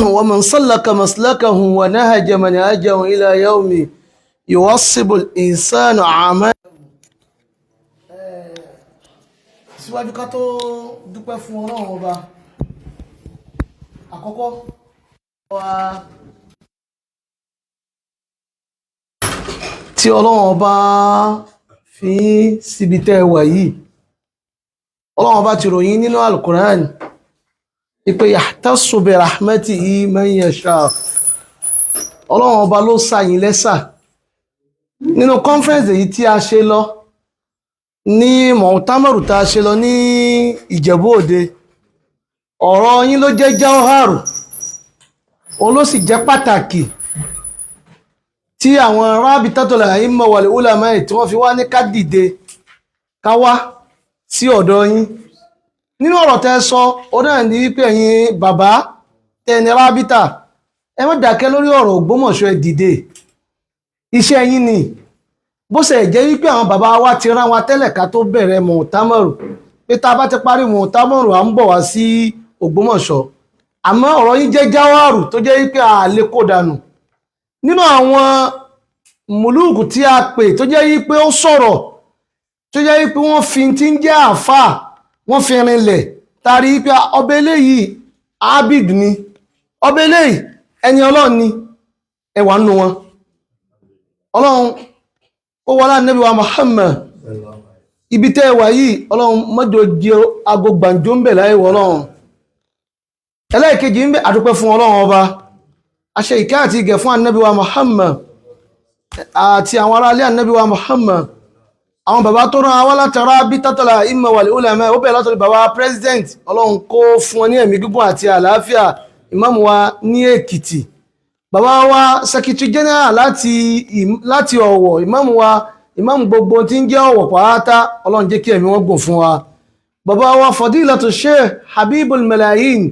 ومن سلك مسلكه ونهج منهجه إلى يوم يوصب الإنسان أعماله. Síwájú ká tó dúpẹ́ fún Ọlọ́run Ọba, àkọ́kọ́ wa tí Ọlọ́run Ọba fi síbi tẹ́ ẹ wà yìí, Ọlọ́run Ọba ti ròyìn nínú Al-Qur'an ìpè yahtassu bi rahmatihi man yasha. Ọlọ́run Ọba ló ṣà yín lẹ́sà nínú conference èyí tí a ṣe lọ ní mọ̀tàmọ̀rù tá a ṣe lọ ní Ìjẹ̀bú Òde. Ọ̀rọ̀ yín ló jẹ́ jawharu, òun ló sì jẹ́ pàtàkì tí àwọn Rabitatul A'imma wal Ulama tí wọ́n fi wá ní ká dìde ká wá sí ọ̀dọ̀ yín. Nínú ọ̀rọ̀ tẹ́ sọ, ó náà ní wípé ẹ̀yin bàbá tẹ́ ní Rábítà, ẹ má dákẹ́ lórí ọ̀rọ̀ Ògbómọ̀ṣọ́, ẹ dìde, iṣẹ́ yín ni. Bó ṣe jẹ́ wípé àwọn bàbá wa ti rán wa tẹ́lẹ̀ ká tó bẹ̀rẹ̀ mọ̀tàmọ̀rù pé tá a bá ti parí mọ̀tàmọ̀rù, à ń bọ̀ wá sí Ògbómọ̀ṣọ́. Àmọ́ ọ̀rọ̀ yín jẹ́ jáwárù tó jẹ́ wípé a lè kó dànù. Nínú àwọn mùlúùkù tí a pè tó jẹ́ wípé ó sọ̀rọ̀, tó jẹ́ wípé wọ́n fi ti ń jẹ́ àáfàá, wọ́n fi rinlẹ̀ tari wípé ọba eléyìí abid ni, ọba eléyìí ẹni Ọlọ́run ni, ẹwà nù wọn. Ọlọ́run ó wọlá Nábì wa Muhammad, ibi tẹ́ ẹ wà yìí, Ọlọ́run mọ́jọ jẹ́ aago gbàǹjo ń bẹ̀ láyé wọ Ọlọ́run. Ẹlẹ́ẹ̀kejì ń bẹ, àdúpẹ́ fún Ọlọ́run Ọba, aṣẹ ìkẹ́ àti ìgẹ̀ fún Ànábì wa Muhammad àti àwọn aráalé Ànábì wa Muhammad, àwọn bàbá tó rán wá látara bí tátàlà A'imma wal Ulama. Ó bẹ̀rẹ̀ látọ̀dọ̀ bàbá president, Ọlọ́run kó fún wọn ní ẹ̀mí gígùn àti àlàáfíà, ìmáàmù wa ní Èkìtì, bàbá wa secretary general láti Ọ̀wọ̀, ìmáàmù wa, ìmáàmù gbogbo tí ń jẹ́ Ọ̀wọ̀ pàátá, Ọlọ́run jẹ́ kí ẹ̀mí wọn gùn fún wa, bàbá wa Fadilatu Sheikh Habibul Malayin,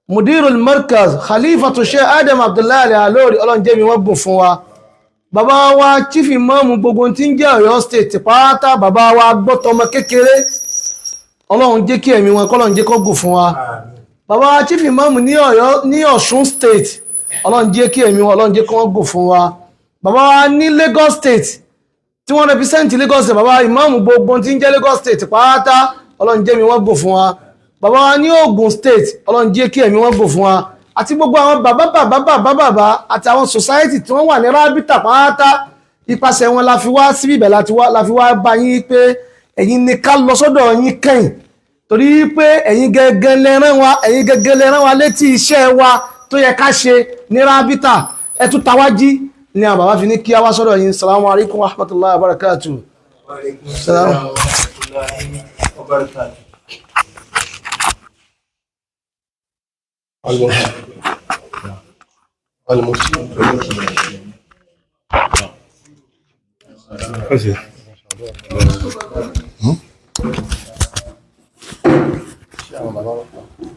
Mudirul Markaz, Khalifatu Sheikh Adam Abdullahi Alori, Ọlọ́run jẹ́ mi wọ́n gùn fún wa, bàbá wa chief imam gbogbo tí ń jẹ́ Ọ̀yọ́ State pátá, bàbá wa gbọ́tọmọ kékeré, Ọlọ́run jẹ́ kí ẹ̀mí wọn kọ́lọ́run jẹ́ kó gùn fún wa, bàbá wa chief imam ní Ọ̀yọ́, ní Ọ̀ṣun State, Ọlọ́run jẹ́ kí ẹ̀mí wọn, Ọlọ́run jẹ́ kó gùn fún wa, bàbá wa ní Lagos State tí wọ́n represent Lagos State, bàbá imam gbogbo tí ń jẹ́ Lagos State pátá, Ọlọ́run jẹ́ mi wọ́n gùn fún wa, bàbá wa ní Ogun State, Ọlọ́run jẹ́ kí ẹ̀mí wọn gùn fún wa, àti gbogbo àwọn bàbá bàbá bàbá bàbá àti àwọn society tí wọ́n wà ní Rábítà pátá. Ipasẹ̀ wọn la fi wá síbí ibẹ̀ láti wá, la fi wá bá yín pé ẹ̀yin ni ká lọ sọ́dọ̀ yín kẹ́yìn, torí pé ẹ̀yin gẹ́gẹ́ lẹ́rán wa, ẹ̀yin gẹ́gẹ́ lẹ́rán wa létí iṣẹ́ wa tó yẹ ká ṣe ní Rábítà. Ẹ tún tawájí ní àwọn bàbá fi ní kí á wá sọ́dọ̀ yín. Salamu alaykum wa rahmatulahi wa barakatuh. Wa alaikum salam wa rahmatullahi wa barakatuh.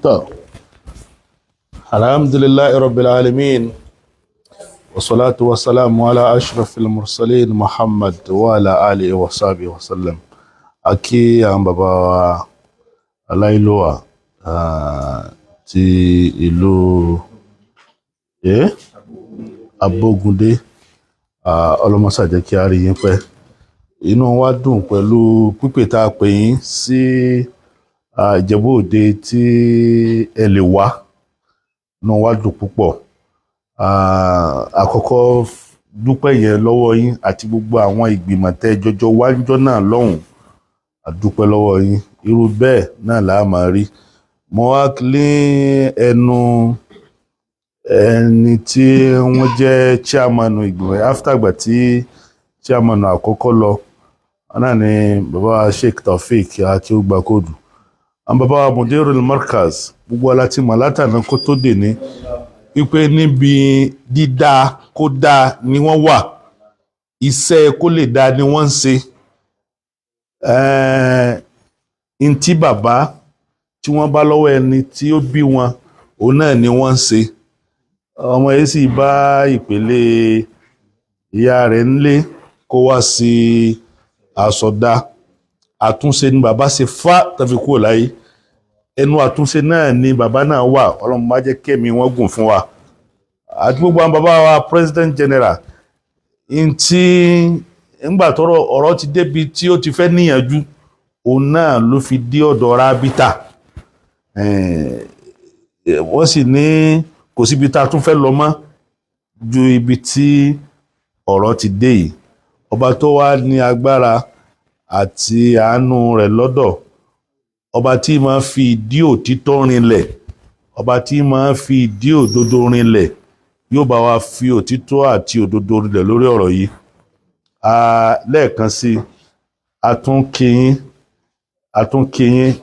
طب الحمد لله رب العالمين، والصلاة والسلام على أشرف المرسلين محمد وعلى آله وصحبه وسلم. A kí àwọn bàbá wa aláìlúwà ti ìlú Abógundé, ọlọ́mọṣà jẹ́ kí a rí yín pẹ́. Inú wa dùn pẹ̀lú pípè tá a pè yín sí Ìjẹ̀bú Òde tí ẹ lè wá. Inú wa dùn púpọ̀. Àkọ́kọ́ dúpẹ́ yẹn lọ́wọ́ yín àti gbogbo àwọn ìgbìmọ̀ tẹ́ jọjọ wájọ́ náà lọ́hùn. A dúpẹ́ lọ́wọ́ yín, irú bẹ́ẹ̀ náà là á máa rí. Mo wá ní ẹnu ẹni tí wọ́n jẹ́ chairman ìgbìmọ̀ after ìgbà tí chairman àkọ́kọ́ lọ náà ni bàbá Sheikh Taofeek Akéwùgbàkódù, àwọn bàbá wa Mudirul Markaz, gbogbo aláti mọ̀ látàná kó tó dè ní wípé níbi dídá kó dáa ni wọ́n wà, iṣẹ́ kó lè dáa ni wọ́n ń ṣe. Ntí bàbá tí wọ́n bá lọ́wọ́ ẹni tí ó bí wọn, òun náà ni wọ́n ń ṣe. Ọmọ yìí sì bá ìpele ìyá rẹ̀ ńlé kó wá sí àsọdá. Àtúnṣe ni bàbá ṣe fá tó fi kúrò láyé. Ẹnu àtúnṣe náà ni bàbá náà wà. Ọlọ́run má jẹ́ kẹ́mi wọ́n gùn fún wa àti gbogbo àwọn bàbá wa president general ntí. Ńgbà tọ́rọ̀ ọ̀rọ̀ ti débi tí ó ti fẹ́ níyànjú, òun náà ló fi dé ọ̀dọ̀ Rábítà. Wọ́n sì ní kò síbi tá a tún fẹ́ lọ mọ́ ju ibi tí ọ̀rọ̀ ti dé yìí. Ọba tó wá ní agbára àti àánú rẹ̀ lọ́dọ̀, ọba tí máa fi ìdí òtítọ́ rinlẹ̀, ọba tí máa fi ìdí òdodo rinlẹ̀, yóò bá wa fi òtítọ́ àti òdodo rinlẹ̀ lórí ọ̀rọ̀ yìí. Lẹ́ẹ̀kan sí, a tún kí yín, a tún kí yín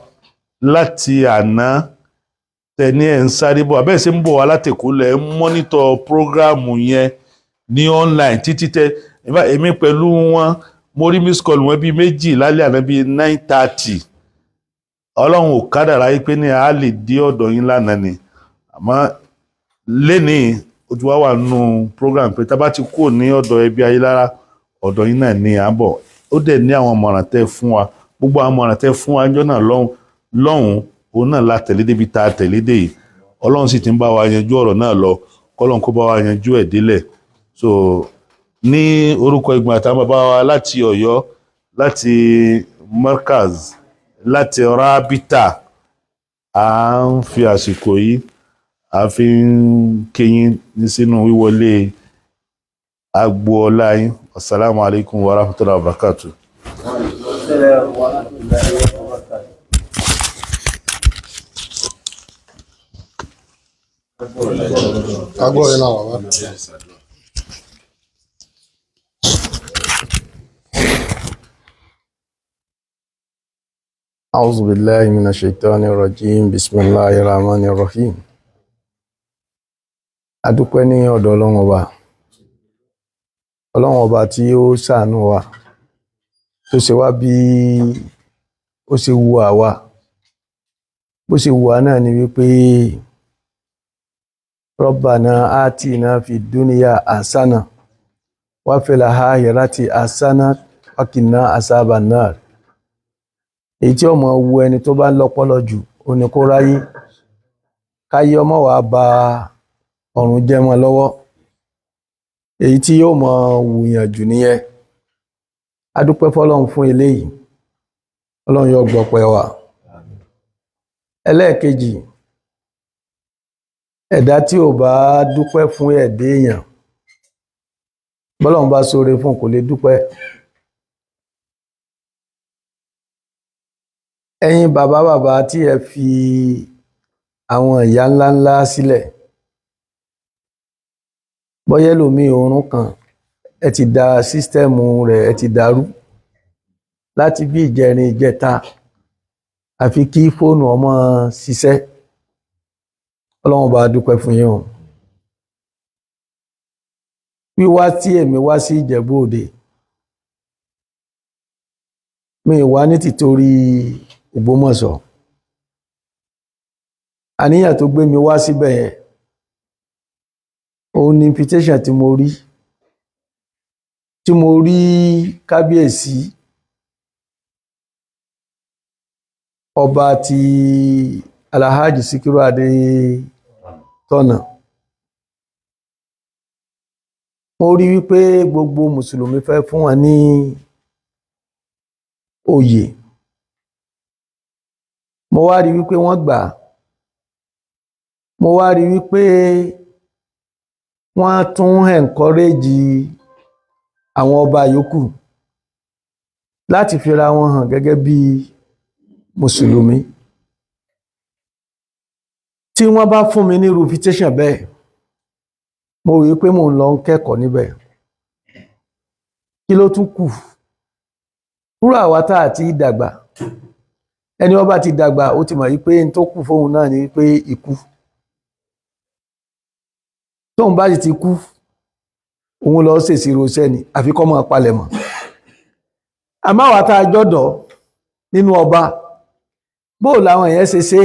láti àná tẹni ẹ̀ ń sáré bọ̀ abẹ́ẹ̀ ṣe ń bọ̀ wá látẹ̀kọ́ lẹ̀ ń monitor program yẹn ní online títí tẹ. In fact, èmi pẹ̀lú wọn, mo rí miss call wọn bíi 2 lálẹ́ àná, bíi 9:30. Ọlọ́run ò kádàrá yìí pé ní a lè dé ọ̀dọ̀ yín lánàá ni, àmọ́ lénìí ojú wa wà nínú program pé tá a bá ti kúrò ní ọ̀dọ̀ ẹbí Ayélára, ọ̀dọ̀ yín náà ni à ń bọ̀. Ó dẹ̀ ní àwọn ọmọràn tẹ́ fún wa, gbogbo àwọn ọmọràn tẹ́ fún wa níjọ́ náà lọ́hùn lọ́hùn, òun náà la tẹ̀lé débi tá a tẹ̀lé dé yìí. Ọlọ́run sì ti ń bá wa yanjú ọ̀rọ̀ náà lọ, kọ́lọ́n kó bá wa yanjú ẹ̀ délẹ̀. So ní orúkọ ìgbìmọ̀ àtàwọn bàbá wa láti Ọ̀yọ́, láti Markaz, láti Rábítà, à ń fi àsìkò yìí a fi ń kéyín ní sínú wíwọlé agboola yín. Asalaamu alaykum wa rahmatulahi wa barakatuh. Assalamu wa rahmatullahi wa barakatuh. Agbóore náà bàbá. أعوذ بالله من الشيطان الرجيم، بسم الله الرحمن الرحيم. A dúpẹ́ ní ọ̀dọ̀ Ọlọ́run Ọba, Ọlọ́run Ọba tí ó ṣàánú wa, tó ṣe wá bí ó ṣe wù àwa. Bó ṣe wù wá náà ni wípé Rabbana atina fid dunya hasana wa fil akhirati hasana wa qina azaban nar. Èyí tí ọmọ wu ẹni tó bá ń lọ́pọlọ jù ó ní kó ráyé, káyé ọmọ wa ba ọ̀run jẹ́ mọ́ lọ́wọ́. Èyí tí yóò mọ wùyàn jù nìyẹn. A dúpẹ́ fọ́lọ́run fún eléyìí. Ọlọ́run yóò gbọpẹ́ wa. Ẹlẹ́ẹ̀kejì, ẹ̀dá tí ò bá dúpẹ́ fún ẹ̀dá èèyàn, bọ́lọ́run bá ṣoore fún, kò lè dúpẹ́. Ẹ̀yin bàbá bàbá tí ẹ fi àwọn ìyá ńláńlá sílẹ̀, bọ́yẹ́ lómi oorun kan ẹ ti da system rẹ̀, ẹ ti dàrú láti bí ìjẹrin ìjẹta, àfi kí fóònù ọmọ ṣiṣẹ́. Ọlọ́run bá dúpẹ́ fún yín o. Wíwá tí èmi wá sí Ìjẹ̀bú Òde, mi wá ní tìtorí Ògbómọ̀ṣọ́. Àníyàn tó gbé mi wá síbẹ̀ yẹn, òun ni invitation tí mo rí, tí mo rí kábíyèsí ọba ti Alhaji Sikiru Adétọ̀nà. Mo rí wípé gbogbo mùsùlùmí fẹ́ fún wọn ní oyè. Mo wá rí wípé wọ́n gbà á. Mo wá rí wípé wọ́n tún encourage àwọn ọba yòókù láti fira wọn hàn gẹ́gẹ́ bí mùsùlùmí. Tí wọ́n bá fún mi ní invitation bẹ́ẹ̀, mo rí pé mò ń lọ ń kẹ́kọ̀ọ́ níbẹ̀. Kí ló tún kù kúrò? Àwa tá àti dàgbà, ẹni ó bá ti dàgbà, ó ti mọ̀ wípé n tó kù fóun náà ni pé ikú. Tóun bá sì ti kú, òun lọ ṣèṣirò iṣẹ́ ni, àfi kó máa palẹ̀mọ́. Àmọ́ àwa tá a jọ́dọ̀ nínú ọba, bóò làwọn èèyàn ṣe ṣe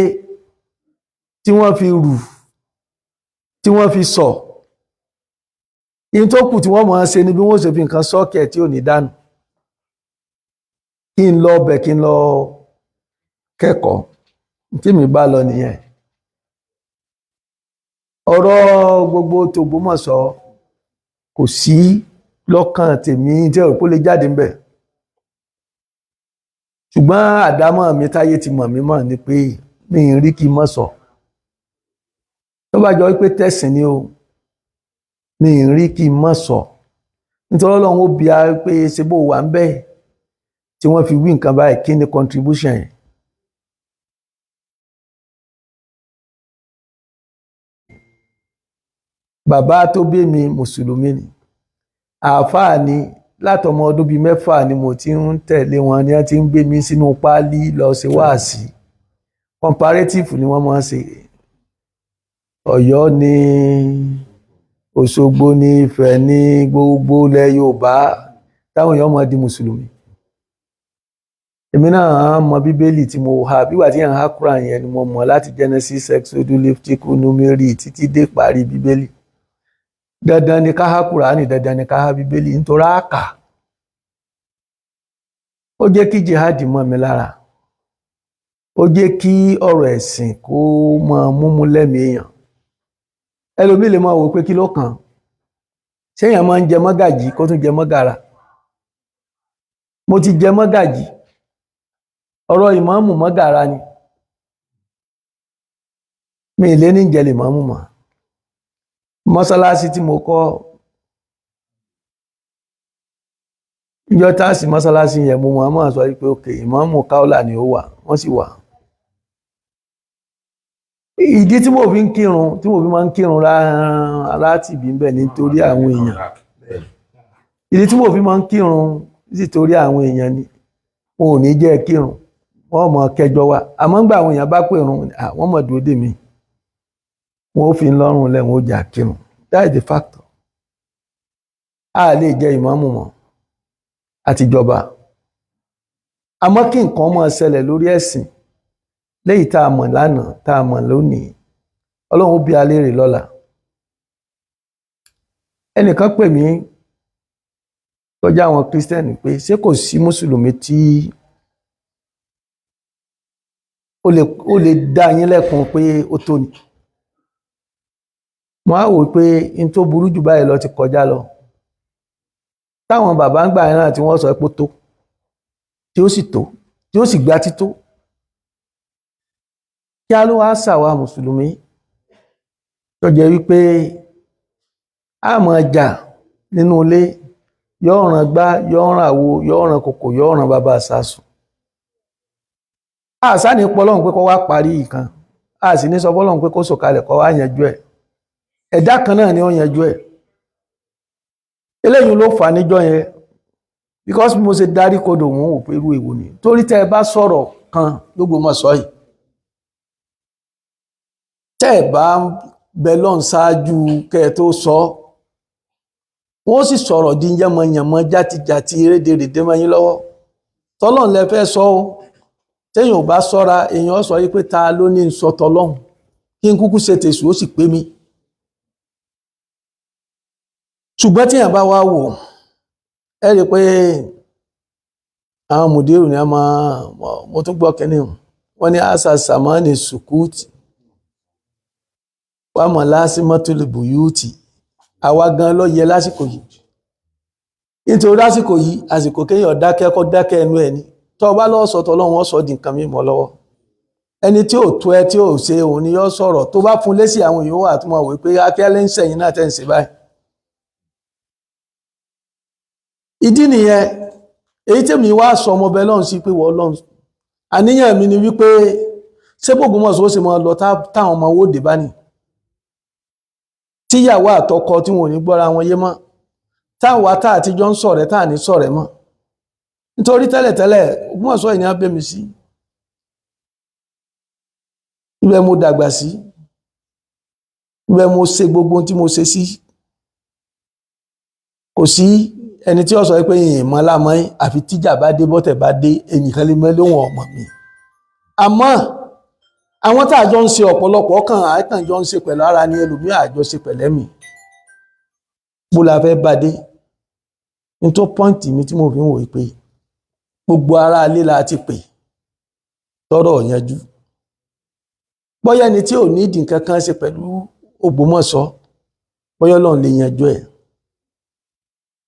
tí wọ́n fi rù, tí wọ́n fi sọ in tó kù tí wọ́n máa ṣe ni bí wọ́n ṣe fi nǹkan sọ́ọ̀kẹ̀ tí ò ní dànù. Kí n lọ bẹ̀, kí n lọ kẹ́kọ̀ọ́. Tí mi bá lọ nìyẹn. Ọ̀rọ̀ gbogbo tògbómọ̀ṣọ́ kò sí lọ́kàn tèmi jẹ́ òpó lè jáde ń bẹ̀. Ṣùgbọ́n àdámọ̀ mi táyé ti mọ̀ mí mọ̀ ni pé mi ń rí kí n mọ̀ sọ. Tó bá jọ wípé tẹ̀sìn ni o, mi ń rí kí n mọ̀ sọ. Nítorí Ọlọ́run ó bi á pé ṣe bó wà ń bẹ̀ tí wọ́n fi wí nǹkan báyìí, kí ni contribution yẹn? Bàbá tó bí mi mùsùlùmí ni, àáfàá ni. Látọmọ ọdún bíi 6 ni mo ti ń tẹ̀lé wọn, ni wọ́n ti ń gbé mi sínú páálí lọ ṣe wáàsí. Comparative ni wọ́n máa ń ṣe. Ọ̀yọ́ ni, Òṣogbo ni, Ifẹ̀ ni, gbogbo ilẹ̀ Yorùbá táwọn èèyàn máa di mùsùlùmí. Èmi náà mọ Bíbélì tí mo ha bígbà tí yẹn ha Quran yẹn ni mo mọ̀ láti Genesis, Exodus, Leviticus, Númérì títí dé parí Bíbélì. Dandan ni ká há Kùránì, dandan ni ká há Bíbélì nítorí àkà. Ó jẹ́ kí jihad mọ́ mi lára, ó jẹ́ kí ọ̀rọ̀ ẹ̀sìn kó máa múmú lẹ́mìí èèyàn. Ẹlòmíì lè máa wò pé kí ló kàn án, ṣé èèyàn máa ń jẹ mọ́gàjì kó tún jẹ mọ́gàrà? Mo ti jẹ mọ́gàjì, ọ̀rọ̀ ìmáàmù mọ́gàrà ni, mi ì lé ní jẹ lè máàmù mọ́. Mọ́sálásí tí mo kọ́ ìjọ táàsì mọ́sálásí yẹn, mo máa máa sọ pé òkè ìmáàmù Kaula ni ó wà, wọ́n sì wà. Ìdí tí mo fi ń kírun, tí mo fi máa ń kírun láti bí ń bẹ̀ nítorí àwọn èèyàn. Ìdí tí mo fi máa ń kírun nítorí àwọn èèyàn ni wọn ò ní jẹ́ kírun, wọ́n mọ̀ kẹjọ wa. Àmọ́ ńgbà àwọn èèyàn bá pèrun, wọ́n mọ̀ dúró dè mí, wọn ò fi ń lọ́rùn lẹ̀, wọn ò jà kírun. That is the factor. A lè jẹ ìmáàmù mọ́ àtijọba, àmọ́ kí nǹkan máa ṣẹlẹ̀ lórí ẹ̀sìn léyìí tá a mọ̀ lánàá, tá a mọ̀ lónìí, Ọlọ́run ó bi á léèrè lọ́la. Ẹnìkan pè mí tó jẹ́ àwọn Kírísítẹ́nì pé ṣé kò sí mùsùlùmí tí ó lè dá yín lẹ́kun pé ó tó ni? Mo á wò pé n tó burú jù báyìí lọ ti kọjá lọ, táwọn bàbá ń gbà náà tí wọ́n sọ pé ó tó, tí ó sì tó, tí ó sì gba tító. Kí á ló wá ṣàwa mùsùlùmí tó jẹ́ wípé a máa jà nínú ilé, yóò ràn gbá, yóò ràn àwo, yóò ràn kòkò, yóò ràn bàbá àsásùn. A sá ní pọlọ́hún pé kó wá parí ìkan, a sì ní sọ fọlọ́hún pé kó sọ̀kalẹ̀ kó wá yanjú ẹ̀. Ẹ̀dá kan náà ni ó yanjú ẹ̀. Eléyìí ló fà níjọ́ yẹn, because mo ṣe darí kodò, mò ń wò pé irú èwo ni. Torí tẹ́ ẹ bá sọ̀rọ̀ kan l'Ógbómọ̀ṣọ́ yìí, tẹ́ ẹ bá bẹ lọ́n ṣáájú kẹ́ ẹ tó sọ, wọ́n sì sọ̀rọ̀ di yánmọyànmọ, játijàti, rédèrèdè mọ́ yín lọ́wọ́. Tọ́lọ́n lẹ fẹ́ sọ o, téèyàn ò bá sọ́ra, èèyàn sọ yí pé ta ló ní sọ tọlọ́hun, kí n kúkú ṣe tèṣù, ó sì pé mi. Ṣùgbọ́n téèyàn bá wá wò, ẹ rí i pé àwọn mùdírù ni a máa, mo tún gbọ́ kínní, wọ́n ní àṣà sàmánì sùkúùtì wà mọ̀ lásìmọ́tòlì bùyúùtì. Àwa gan ló yẹ lásìkò yìí, nítorí lásìkò yìí, àsìkò kéèyàn dákẹ́, kó dákẹ́ ẹnu ẹ̀ ni. Tó o bá lọ́wọ́ sọ tọ́lọ́run, wọ́n sọ di nǹkan mímọ́ lọ́wọ́. Ẹni tí ò tó ẹ, tí ò ṣe, òun ni yóò sọ̀rọ̀. Tó bá fún lésì, àwọn èèyàn wà tó mọ̀ wí pé akẹ́lẹ́ ń sẹ̀yìn náà tẹ̀ ń ṣe báyìí. Ìdí nìyẹn èyí tèmi wá sọ ọmọ ọbẹ̀ lọ́hùn sí pé wọ́n lọ́hùn. Àníyàn mi ni wípé ṣé b'Ògbómọ̀ṣọ́ ó sì máa lọ táwọn ọmọ owó dé bá ní, tíyàwó àtọkọ tí wọn ò ní gbọ́ra wọn yé mọ́, táwa tá àtijọ́ ń ṣọ̀rẹ́ tá à ní ṣọ̀rẹ́ mọ́. Nítorí tẹ́lẹ̀tẹ́lẹ̀ Ògbómọ̀ṣọ́ yìí ni wọ́n bẹ̀ mí sí, ibẹ̀ mo dàgbà sí, ibẹ̀ mo ṣe gbogbo ohun tí mo ṣe sí. Kò sí ẹni tí ó sọ pé yìnyín mọ́ lámọ́, àfi tíjà bá dé, bọ́tẹ̀ bá dé, ẹnìkan lè mọ́ lóhùn ọmọ mi. Àmọ́ àwọn tá àjọ ń ṣe ọ̀pọ̀lọpọ̀ ọkàn àìkàn jọ ń ṣe pẹ̀lú ara ní, ẹlòmíì àjọ ṣe pẹ̀lẹ́mì. Bó la fẹ́ bá dé ní tó pọ́ǹtì mi tí mo fi ń wò pé gbogbo ara ilé la ti pè tọ́rọ̀ yanjú. Bóyá ẹni tí ò ní ìdí nǹkan kan ṣe pẹ̀lú Ògbómọ̀ṣọ́, bóyá Ọlọ́run lè yanjú ẹ̀.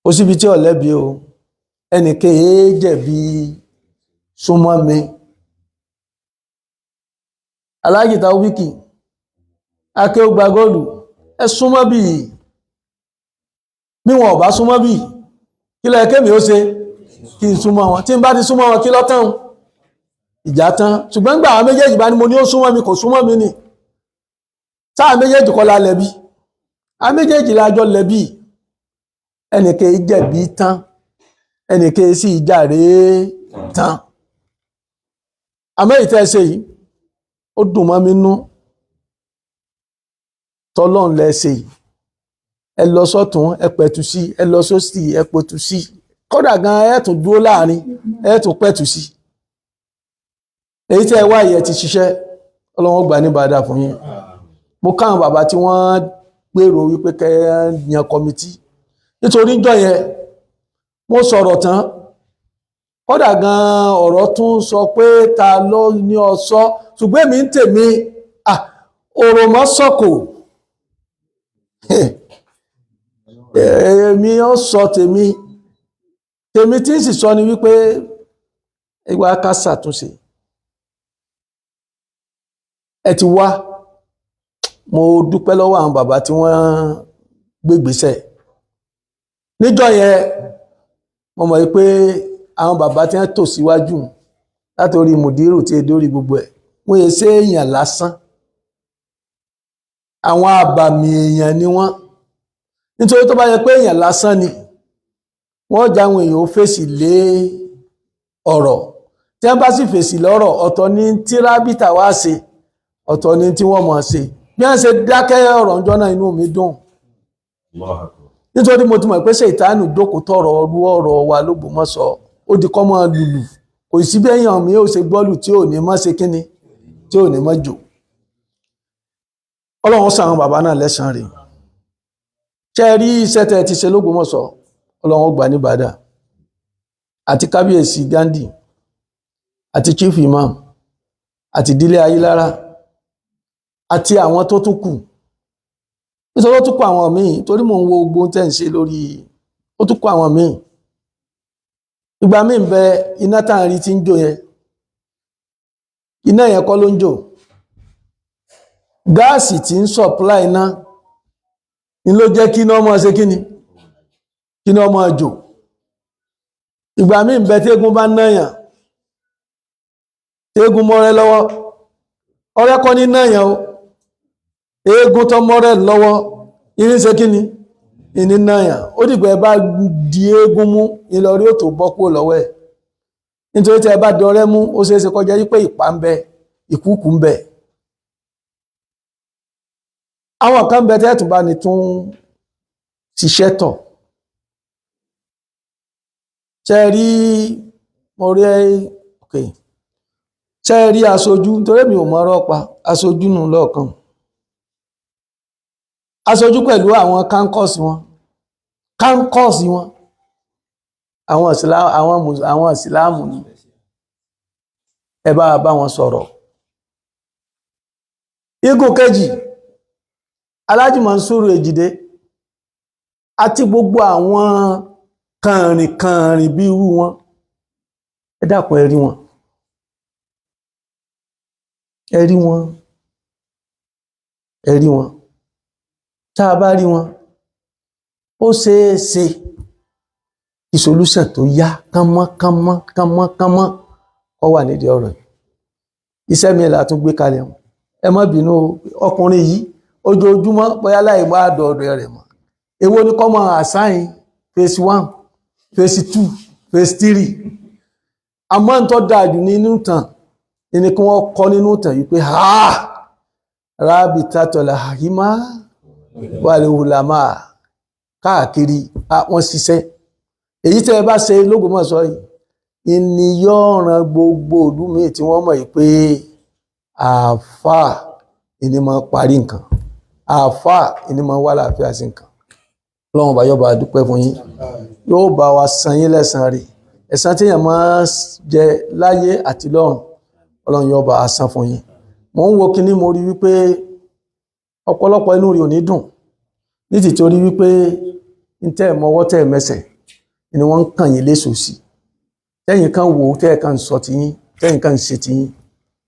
Ó síbi tí ọ̀lẹ́bi o, ẹnìkan èé jẹ̀bi súnmọ́ mi. Alhaji Taofiki Akéúgba Góòlù, ẹ súnmọ́ bí i. Bí wọn ò bá súnmọ́ bí i, kí ló yẹ kémi ó ṣe? Kí n súnmọ́ wọn. Tí n bá ti súnmọ́ wọn, kí ló tán? Ìjà tán. Ṣùgbọ́n gbà àwọn méjèèjì bá ní mo ní ó súnmọ́ mi, kò súnmọ́ mi ni. Sáà méjèèjì kọ́ la lẹ̀bi, àwọn méjèèjì la jọ lẹ̀bi. Ẹnìkan jẹ̀bi tán, ẹnìkan sì jàre tán. Àmọ́ ìtẹ́ ṣe yìí, ó dùn mọ́ mi nú. Tọ́lọ́n lẹ ṣe yìí. Ẹ lọ sọ́tún, ẹ pẹ̀tù sí, ẹ lọ sósì, ẹ pẹ̀tù sí. Kódà gan ẹ tún dúró láàrin, ẹ tún pẹ̀tù sí. Èyí tẹ́ ẹ wá yìí, ẹ ti ṣiṣẹ́. Ọlọ́run ó gbà ní bàdà fún yín. Mo káwọn bàbá tí wọ́n gbèrò wípé kẹ́ ẹ yan kọmitì, nítorí ńjọ́ yẹn mo sọ̀rọ̀ tán, kódà gan ọ̀rọ̀ tún sọ pé ta ló ní ọ sọ, ṣùgbọ́n èmi ń tèmi òròmọ́ sọ̀kò, èmi ó sọ tèmi. Tèmi tí ń sì sọ ni wípé ìwà ká ṣàtúnṣe. Ẹ ti wá, mo dúpẹ́ lọ́wọ́ àwọn bàbá tí wọ́n gbégbèsẹ̀ níjọ́ yẹn. Mo mọ̀ pé àwọn bàbá tí wọ́n tò síwájú látòrí mùdírù tí edórí gbogbo ẹ̀, wọ́n yẹ ṣe èèyàn lásán, àwọn àbàmì èèyàn ni wọ́n. Nítorí tó bá yẹ pé èèyàn lásán ni wọ́n já àwọn èèyàn ó fèsì lé ọ̀rọ̀. Tí wọ́n bá sì fèsì lọ́rọ̀, ọ̀tọ̀ ni tí rábìtà wá ṣe, ọ̀tọ̀ ni tí wọ́n mọ̀ ṣe. Bí wọ́n ṣe dákẹ́ ọ̀rọ̀ ńjọ́ náà, inú mi dùn, nítorí mo ti mọ̀ pé ṣètánù jókòó tọ̀rọ̀ ọrú ọ̀rọ̀ wa l'Ógbómọ̀ṣọ́. Ó di kọ́ mọ́ lùlù, kò sí bí èèyàn mi ò ṣe gbọ́lù tí ò ní mọ́ ṣe kíni, tí ò ní mọ́ jò. Ọlọ́run ṣàwọn àwọn bàbá náà lẹ́sàn-án rẹ̀. Ṣe rí iṣẹ́ tẹ́ ẹ ti ṣe l'Ógbómọ̀ṣọ́, Ọlọ́run ó gbà ní bàdà. Àti kábíyèsí Gandhi, àti chief imam, àti ìdílé Ayílára, àti àwọn tó tún kù, nítorí ó tún kù àwọn míì, torí mò ń wo gbogbo tẹ́ ń ṣe lórí, ó tún kù àwọn míì. Ìgbà míì ń bẹ, iná tá à ń rí tí ń jó yẹn, iná yẹn kọ́ ló ń jò. Gáàsì tí ń supply iná ni ló jẹ́ kí iná máa ṣe kíni, kí iná máa jò. Ìgbà míì ń bẹ, tí eégún bá náyàn, tí eégún mọ́rẹ́ lọ́wọ́, ọ̀rẹ́ kọ́ ní náyàn o, eégún tó mọ́rẹ́ lọ́wọ́ irin ṣe kíni, ìní náyàn. Ó dìgbà ẹ bá di eégún mú, ìlọrí ò tó bọ́ kúrò lọ́wọ́ ẹ̀. Nítorí tí ẹ bá dọrẹ́ mú, ó ṣeé ṣe kọjá wípé ìpá ń bẹ, ìkúùkù ń bẹ, àwọn kan ń bẹ tẹ́ẹ̀tún bá ní tún ṣiṣẹ́ tọ̀. Ṣe rí, mo rí, ok, ṣe rí aṣojú, nítorí mi ò mọ ọ̀rọ̀ pa aṣojú nù lọ́ọ̀kan, aṣojú pẹ̀lú àwọn kánkọ́ọ̀sì wọn, kánkọ́ọ̀sì wọn, àwọn ìsìláàmù ni. Ẹ bá bá wọn sọ̀rọ̀. Igun kejì, Alhaji Mansuru Ejide àti gbogbo àwọn kànrìnkànrìn bí irú wọn, ẹ dákun, ẹ rí wọn, ẹ rí wọn, ẹ rí wọn. Tá a bá rí wọn, ó ṣeé ṣe kí solution tó yá kánmọ́ kánmọ́ kánmọ́ kánmọ́ kó wà nídìí ọ̀rọ̀ yìí. Iṣẹ́ mi là tún gbé kalẹ̀ wọn. Ẹ má bínú o, ọkùnrin yìí ojoojúmọ́ bóyá láì má dọ̀ọ̀dọ̀ rẹ̀ mọ́. Èwo ni kọ́ máa assign phase 1, phase 2, phase 3? Àmọ́ ń tọ́ dáa jù nínú ìtàn ni kí wọ́n kọ́ nínú ìtàn yìí pé ha rábìtà tọ̀là àhímá wà lè hùlàmà káàkiri wọ́n ṣiṣẹ́. Èyí tẹ́ ẹ bá ṣe l'Ógbómọ̀ṣọ́ yìí ìní yóò ran gbogbo ìlú míì tí wọ́n mọ̀ yìí pé àáfàá ìní máa parí nǹkan, àáfàá ìní máa wá láàfíà sí nǹkan. Ọlọ́run bá yóò bá dúpẹ́ fún yín, yóò bá wa san yín lẹ́san rẹ̀, ẹ̀san tí èèyàn máa ń jẹ láyé àti lọ́run, Ọlọ́run yóò bá wa san fún yín. Mo ń wo kinní, mo rí wípé ọ̀pọ̀lọpọ̀ inú rí ò ní dùn, ní tìtorí wípé ń tẹ́ ẹ̀ mọwọ́ tẹ́ ẹ̀ mẹsẹ̀ ni wọ́n ń kàn yín léṣo sí, tẹ́yìn kan wò ó, tẹ́yìn kan sọ tiyín, tẹ́yìn kan ṣe tiyín,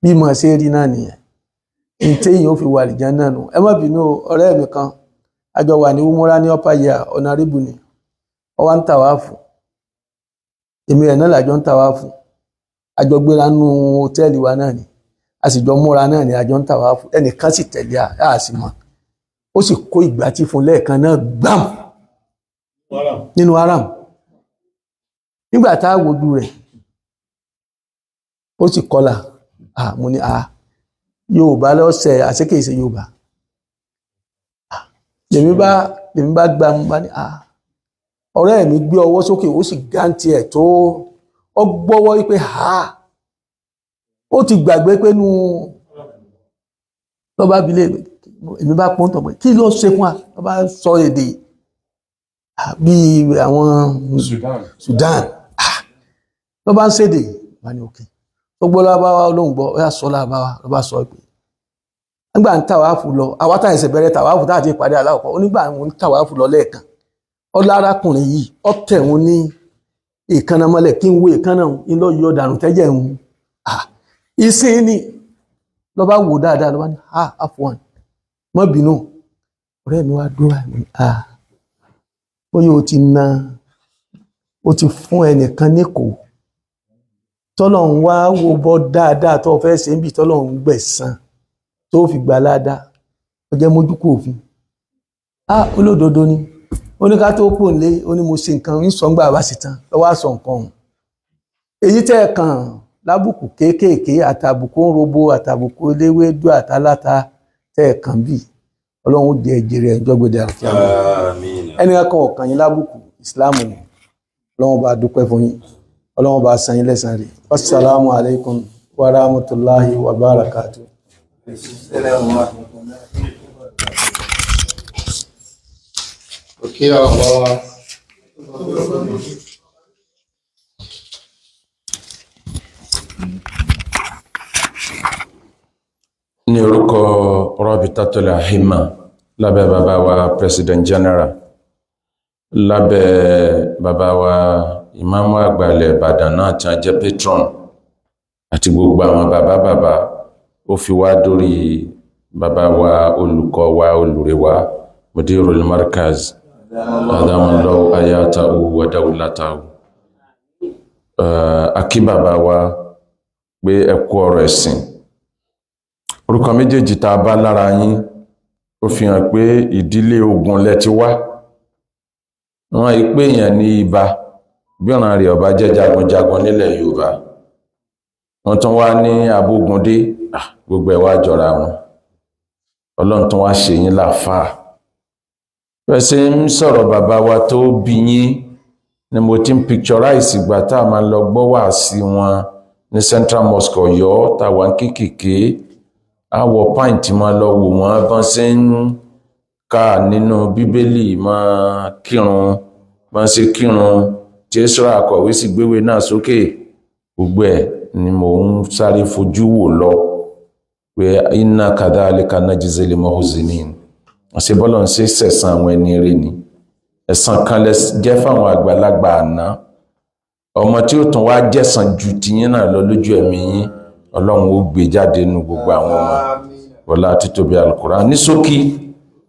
bí mo ṣe rí náà nìyẹn, ní téyìn ó fi wà lìjẹ́ náà nù. Ẹ má bínú o, ọ̀rẹ́ mi kan a jọ wà ní umura ní upper year, ọ̀nàrìbù ni ọ wá ń tàwáàfù, èmi rẹ̀ náà làjọ ń tàwáàfù, a jọ gbéra nú hòtẹ́ẹ̀lì wa náà ni, a sì jọ múra náà ni, a jọ ń tàwáàfù, ẹnìkan sì tẹ̀lé a sì mọ̀, ó sì kó ìgbà tí fún lẹ́ẹ̀kan náà gbàm nínú haram. Nígbà tá a wojú rẹ̀, ó sì kọlà. Mo ní Yorùbá lọ́sẹ̀, àṣekèsè Yorùbá. Lèmi bá gba, mo bá ní ọ̀rẹ́ mi gbé ọwọ́ sókè, ó sì gáǹtì ẹ̀ tó ó gbọ́wọ́ wípé ha, ó ti gbàgbé pé nu lọ́ba abilé. Èmi bá pọ́n tọ̀ pé kí ló ṣe fún wa, lọ́ba sọ èdè bíi àwọn Sudan lọ́ba ń ṣèdè wà ní òkè tó gbọ́ lábáwá, olóhùn gbọ́, ó yà sọ lábáwá, lọ́ba sọ pé nígbà ń tàwáàfù lọ, àwa táyà ẹsẹ̀ bẹ̀rẹ̀ tàwáàfù táyà ti pàdé aláwọ̀, onígbà ń tàwáàfù lọ lẹ́ẹ̀kan, ọlárakùnrin yìí ọ̀tẹ̀ òun ní èékánná mọ́lẹ̀, kí n wo èékánná ń lọ yọ dànù tẹ́jẹ̀ ń ìsìn ni. Lọ́ba wò dáadáa, lọ́ba ní afwan, mọ́ bínú, ọ̀rẹ́ mi wá dúró àmì ó yóò ti na, ó ti fún ẹnìkan ní kò tọ́lọ̀ ń wá wo bọ́ dáadáa tó fẹ́ ṣe ń bì, tọ́lọ̀ ń gbẹ̀san tó fi gbà ládàá, ó jẹ́ mójúkú òfin. Olódodo ni. Ó ní ká tó kù nílé, ó ní mo ṣe nǹkan ń sọ ńgbà bá sì tán lọ́wọ́ àṣọ nǹkan ọ̀hún. Èyí tẹ́ ẹ kàn lábùkù kéékèèké, àtàbùkù ń robo, àtàbùkù eléwédú, àtàláta tẹ́ ẹ kàn bì, Ọlọ́run ó jẹ ẹ̀jẹ̀ rẹ̀ jọ́gbẹ̀dẹ̀ àti àwọn ẹnì kan ọ̀kàn yín lábùkù ìsìláàmù ni. Ọlọ́run bá dúpẹ́ fún yín, Ọlọ́run bá san yín lẹ́san rẹ̀. Wassalamu alaikum wa rahmatullahi wa barakatuh. Okay, Allah. Ní orúkọ Rabitatul Ahimma, lábẹ́ bàbá wa President General, lábẹ́ bàbá wa Ìmáàmù Àgbà ilẹ̀ Ìbàdàn náà tí wọ́n jẹ́ patron, àti gbogbo àwọn bàbá bàbá, ó fi wá dórí bàbá wa olùkọ́ wa olùrè wa Mudirul Markaz, adamallahu ayatahu wa dawlatahu. Akí bàbá wa pé ẹ kú ọ̀rọ̀ ẹ̀sìn. Orúkọ méjèèjì tá a bá lára yín, ó fi hàn pé ìdílé ogun lẹ ti wá. Wọn yìí pé èèyàn ní ibà bí ọ̀ràn rẹ̀ ọba jẹ́ jagunjagun nílẹ̀ Yorùbá, wọ́n tún wá ní abógundé, gbogbo ẹ̀ wá jọra wọn. Ọlọ́run tún wá ṣe yín láàfáà. Bẹ́ẹ̀ ṣe ń sọ̀rọ̀ bàbá wa tó bí yín ni mo ti ń picturize ìgbà tá a máa lọ gbọ́ wàásí wọn ní Central Mosque Ọ̀yọ́, táwa ń kékèké àwọ̀ pint máa lọ wò wọ́n bọ́n ṣe ń kà nínú Bíbélì, máa kírun bọ́n ṣe kírun, tí Ezra akọ̀wé sì gbéwé náà sókè. Gbogbo ẹ̀ ni mò ń sáré fojú wò lọ pé inna kadhalika najzil muhsinin, àṣẹ bọ́lọ̀ ń ṣe sẹ̀san àwọn ẹni rẹ̀ ni. Ẹ̀san kan lẹ jẹ́ fáwọn àgbàlagbà àná, ọmọ tí ó tún wá jẹ̀san ju tiyín náà lọ lójú ẹ̀mí yín, Ọlọ́run ó gbé jáde nínú gbogbo àwọn ọmọ wọlá títóbi Al-Qur'an. Ní ṣókí,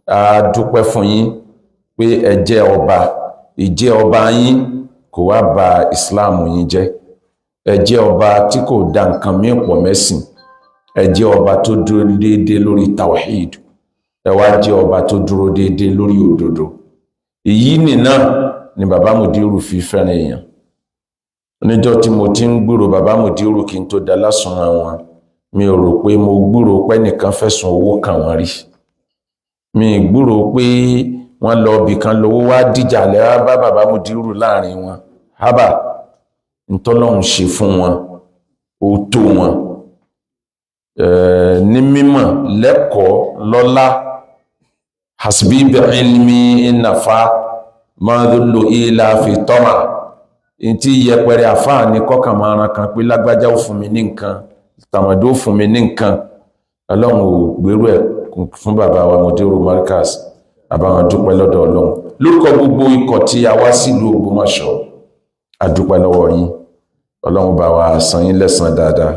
a dúpẹ́ fún yín pé ẹ jẹ́ ọba, ìjẹ́ ọba yín kò wá ba ìsìláàmù yín jẹ́. Ẹ jẹ́ ọba tí kò da nǹkan míì pọ̀ mẹ́sìn. Ẹ jẹ́ ọba tó dúró déédéé lórí tawhid. Ẹ wá jẹ́ ọba tó dúró déédéé lórí òdodo. Èyí nìna ni bàbá Mùdírù fi fẹ́ràn èèyàn. Níjọ́ tí mo ti ń gbúrò bàbá Mùdírù kí n tó da lásùnmọ́ wọn, mi ò rò pé mo gbúrò pé nìkan fẹ̀sùn owó kàn wọ́n rí. Mi gbúrò pé wọ́n lọ ibì kan lówó wá dìjà lẹ́wà bá bàbá Mùdírù láàrin wọn. Hábà ntọ́lọ́hún ṣe fún wọn, ó tó wọn ní mímọ̀ lẹ́kọ̀ọ́ lọ́lá. Hasbi bi ilmi nafa madulu ila fi tọ́mà ntí yẹpẹrẹ àfáà ní kọ́kàn máa ran kan pé lágbájá ó fún mi ní nǹkan, tàmọ̀dó fún mi ní nǹkan. Ọlọ́run ò gbérú ẹ̀ fún bàbá wa Mudiru Markaz, àbáwọn dúpẹ́ lọ́dọ̀ Ọlọ́run lórúkọ gbogbo ikọ̀ tí a wá sílùú Ògbómọ̀ṣọ́. A dúpẹ́ lọ́wọ́ yín, Ọlọ́run bá wa san yín lẹ́san dáadáa.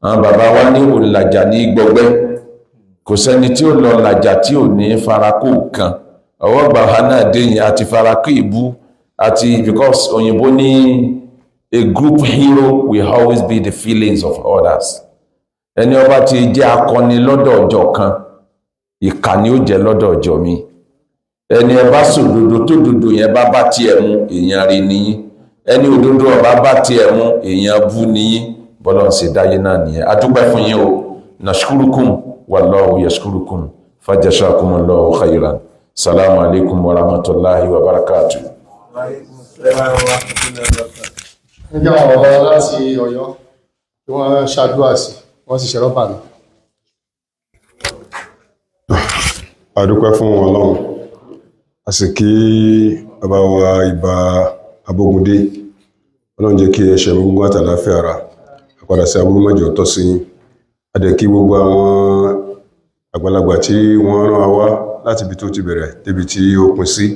Àwọn bàbá wa ní òǹlàjà ní gbọgbẹ́, kò sẹ́ni tí ó lọ làjà tí ò ní farakó kan. Ọwọ́ gbà wá náà dé yìí àti farakó ìbú àti, because òyìnbó ní a group hero will always be the feelings of others. Ẹni ọba ti jẹ́ akọni lọ́dọ̀ ọjọ́ kan, ìkà ni ó jẹ́ lọ́dọ̀ ọjọ́ mi. Ẹni ẹ bá sòdodo tó dodo yẹn bá bá tiẹ̀ mú, èèyàn rí nìyí. Ẹni òdodo ọba bá tiẹ̀ mú, èèyàn bú nìyí. Bọ́lá ń ṣe dáyé náà nìyẹn. A dúpẹ́ fún yín o. Nashkurukum wallahu yashkurukum, fajazakumullahu khairan. Salamu alaykum wa rahmatulahi wa barakatuh. Nígbà àwọn bàbá láti Ọ̀yọ́ tí wọ́n ṣàdúrà sí, wọ́n sì ṣẹ̀rọ̀bà mi. A dúpẹ́ fún Ọlọ́run, a sì kí bàbá wa Ìbà Abógundé. Ọlọ́run jẹ́ kí ẹsẹ̀ gbogbo àtàláfíà ara àpadà sí aburú mẹ́jọ tọ́ sí yín. A dẹ̀ kí gbogbo àwọn àgbàlagbà tí wọ́n rán wa wá láti ibi tó ti bẹ̀rẹ̀ débi tí ó pin sí.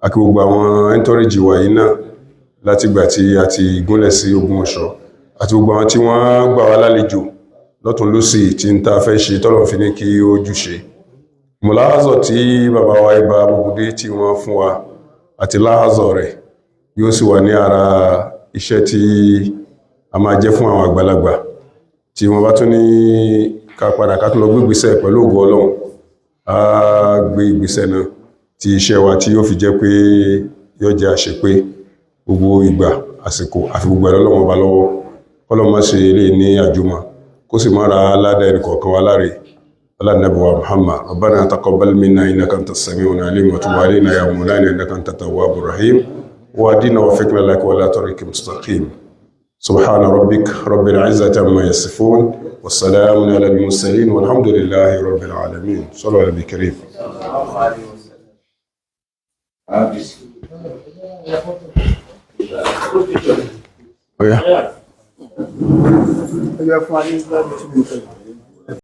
A kí gbogbo àwọn ẹ́ńtọ́rẹ́jì wa yìí náà láti ìgbà tí a ti gúnlẹ̀ sí Ògbómọ̀ṣọ́, àti gbogbo àwọn tí wọ́n gbà wá lálejò lọ́tún lósì tí ń ta fẹ́ ṣe tọ́lọ̀ fi ní kí ó júṣe. Mùláhàzọ̀ tí bàbá wa Ìbà Abógundé tí wọ́n fún wa àti láhàzọ̀ rẹ̀ yóò sì wà ní ara iṣẹ́ tí a máa jẹ́ fún àwọn àgbàlagbà tí wọ́n bá tún ní ká padà ká tún lọ gbé ìgbésẹ̀. Pẹ̀lú ògo Ọlọ́run, á gbé ìgbésẹ̀ náà tí iṣẹ́ wa tí yóò fi jẹ́ pé yóò jẹ́ àṣepé. Gbogbo ìgbà, àsìkò àfi gbogbo ẹ̀rọ Ọlọ́run ọba lọ́wọ́. Kọ́lọ́ má ṣe eléyìí ní àjùmọ̀, kó sì má ra aládàá ẹnì kọ̀ọ̀kan wa láre. على النبي محمد. ربنا تقبل منا انك انت السميع العليم، وتب علينا يا مولانا انك انت التواب الرحيم، واهدنا وفقنا لك ولا طريق مستقيم. سبحان ربك رب العزة عما يصفون، والسلام على المرسلين، والحمد لله رب العالمين. صلوا على النبي الكريم. Oh, yeah. Ẹgbẹ́ fún wa ní 2 minutes.